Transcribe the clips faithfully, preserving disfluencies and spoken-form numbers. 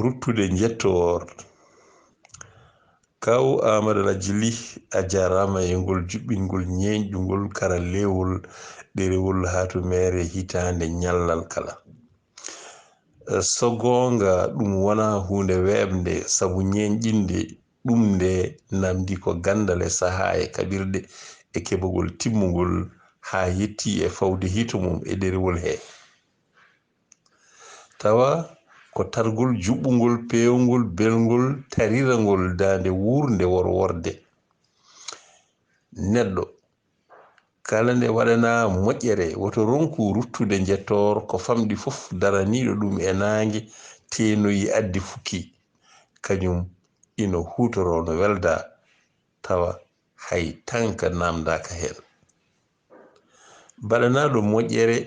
Ruttude njettoor. Kaw Aamadu Alhaji Lih, a jaaraama e ngol juɓɓingol, ñeeñɗungol, karalleewol ɗerewol haa to meere hitaande ñallal kala. So goonga, ɗum wonaa huunde weeɓnde, sabu ñeeñɗinde ɗum nde naamndii ko ganndal e sahaa e kaɓirɗe e keɓagol timmungol haa yettii e fawde hito mum e ɗerewol hee. Tawa ko targol juɓɓungol, peewngol, belngol, tarirangol daande wuurnde worworde. Neɗɗo kala nde waɗanaa moƴƴere, woto ronku ruttude njettoor ko famɗi fof daraniiɗo ɗum e naange teenoyi addi fukki, kañum ina huutoroo no weldaa, tawa hay tanka naamndaaka heen. Baɗanaaɗo moƴƴere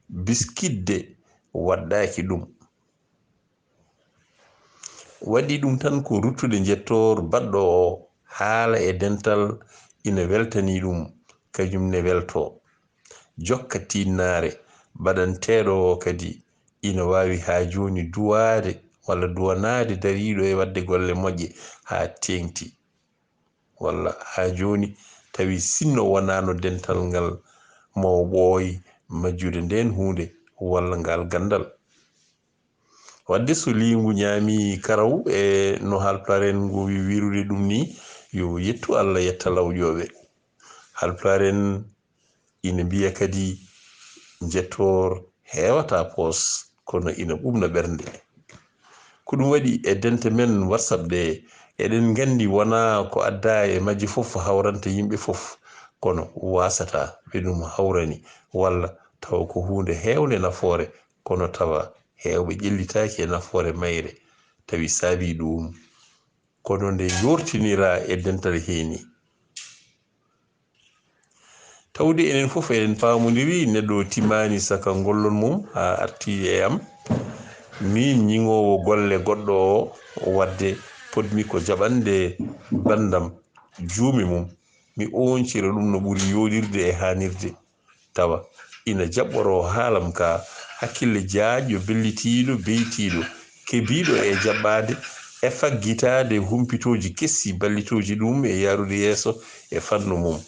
biskitde waɗɗaaki ɗum. Waɗi ɗum tan ko ruttude njettoor baɗɗo o haala e dental ina weltanii ɗum, kañum ne weltoo. Jokka tiinnaare baɗanteeɗo o kadi ina waawi haa jooni duwaade walla duwanaade dariiɗo e waɗde golle moƴƴe haa teeŋti. Walla haa jooni tawi sinno wonaano dental ngal maw ɓooy majjude ndeen huunde walla ngaal ganndal. Waɗde so liingu ñaami karaw e no Haalpulaar en ngoowi wiirude ɗum nii, yo yettu Allah yetta lawƴooɓe. Haalpulaar en ina mbiya kadi, njettoor heewataa poos, kono ina ɓuuɓna ɓernde. Ko ɗum waɗi e dente men WhatsApp ɗe, eɗen nganndi wonaa ko addaa e majje fof hawranta yimɓe fof, kono waasataa ɓe ɗum hawrani, walla tawa ko huunde heewnde nafoore, kono tawa heewɓe ƴellitaaki e nafoore mayre, tawi saabii ɗum ko no nde yoortiniraa e dental hee nii. Tawde enen fof eɗen paamondiri, neɗɗo timaani saka gollol mum haa arti e am. Miin ñiŋoowo golle goɗɗo o, waɗde potmi ko jaɓande banndam juume mum, mi ooñcira ɗum no ɓuri yooɗirde e haanirde. Tawa ina jaɓɓoroo haalam ka hakkille jaajɗo, bellitiiɗo, beytiiɗo, kebiiɗo e jaɓɓaade e faggitaade humpitooji kesɗi ballitooji ɗum e yahrude yeeso e fannu mum.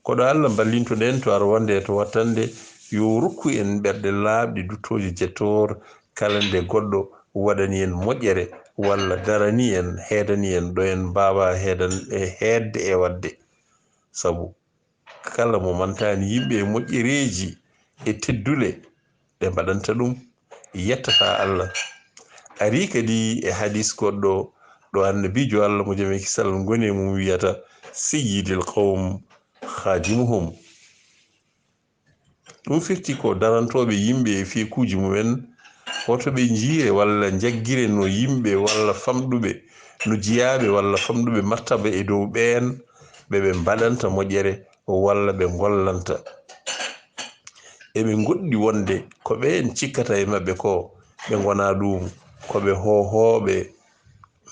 Koɗo Allah mballinto-ɗen to ar wonde e to wattande, yo rokku en ɓerɗe laaɓɗe duttooje njettoor kala nde goɗɗo waɗani en moƴƴere walla darani en, heedani en ɗo en mbaawaa heedan-, e heedde e waɗde. Sabu kala mo mantaani yimɓe e moƴƴereeji e teddule ɗe mbaɗanta ɗum, yettataa Allah. Arii kadi e hadiis goɗɗo ɗo Annabiijo Allah mo jam e kisal ngoni e mum wiyata, "Sayyidil qawm khadimuhum." Ɗum firti ko darantooɓe yimɓe e feekuuji mumen, woto ɓe njiire walla njaggire no yimɓe walla famɗuɓe, no jiyaaɓe walla famɗuɓe martaba e dow ɓeen ɓe ɓe mbaɗanta moƴƴere walla ɓe ngollanta. Eɓe ngoɗɗi wonde ko ɓeen cikkata e maɓɓe ko, ɓe ngonaa ɗuum, ko ɓe hoohooɓe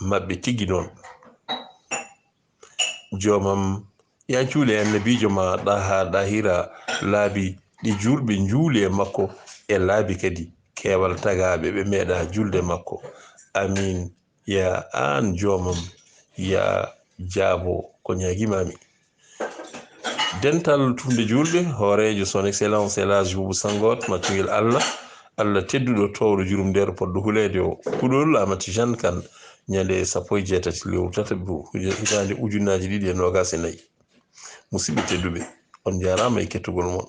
maɓɓe tigi noon. Joomam, yaa juule e Annabiijo ma Ɗaha Ɗahira laabi ɗi juulɓe njuuli e makko e laabi kadi keewal tagaaɓe ɓe meeɗaa juulde makko. Amiin. Yaa aan Joomam, yaa jaabo ko ñaagimaami. Dental tuunde juulɓe, hooreejo Son Excellence El Hadj Boubou Sangot, maccungel Allah, Allah tedduɗo, toowɗo jurum nder poɗɗo huleede o, kuɗol Amat Jean Kane, ñande sappo e jeetati lewru tataɓuru, hitaande ujunnaaji ɗiɗi e noogaas e nayi. Musidɓe tedduɓe, on njaaraama e kettugol mon.